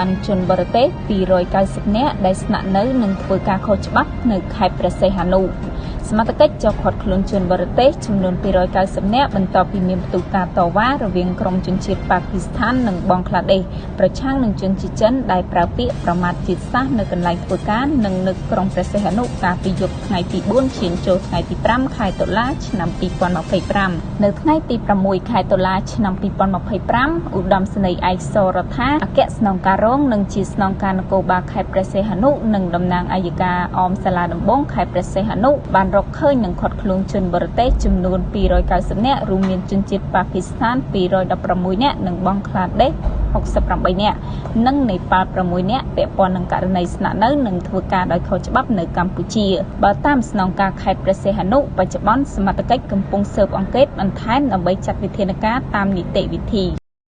បានជនបរទេស290នាក់ដែលស្នាក់នៅនិងធ្វើការខុសច្បាប់នៅខេត្តព្រះសីហនុសមត្ថកិច្ចចុះឃាត់ខ្លួនជនបរទេសចំនួន290នាក់បន្ទាប់ពីមានផ្ទុះការតវ៉ារវាងក្រុមជនជាតិប៉ាគីស្ថាននិងបង់ក្លាដេសប្រឆាំងនឹងជនជាតិចិនដែលប្រើពាក្យប្រមាថជាតិសាសន៍នៅកន្លែងធ្វើការនិងនៅក្រុងព្រះសីហនុកាលពីយប់ថ្ងៃទី4ឈានចូលថ្ងៃទី5ខែតុលាឆ្នាំ2025នៅថ្ងៃទី6ខែតុលាឆ្នាំ2025ឧត្តមសេនីយ៍ឯកសរដ្ឋាអគ្គស្នងការរងនិងជាស្នងការនគរបាលខេត្តព្រះសីហនុនិងតំណាងអយ្យការអមសាលាដំបងខេត្តព្រះសីហនុបានរកឃើញនិងឃាត់ខ្លួនជនបរទេសចំនួន290នាក់រួមមានជនជាតិប៉ាគីស្ថាន216នាក់និងបង់ក្លាដេស68នាក់និងនេប៉ាល់6នាក់ពាក់ព័ន្ធនឹងករណីស្នាក់នៅនិងធ្វើការដោយខុសច្បាប់នៅកម្ពុជាបើតាមស្នងការខេត្តព្រះសីហនុបច្ចុប្បន្នសមត្ថកិច្ចកំពុងស៊ើបអង្កេតបន្ថែមដើម្បីចាត់វិធានការតាមនីតិវិធី។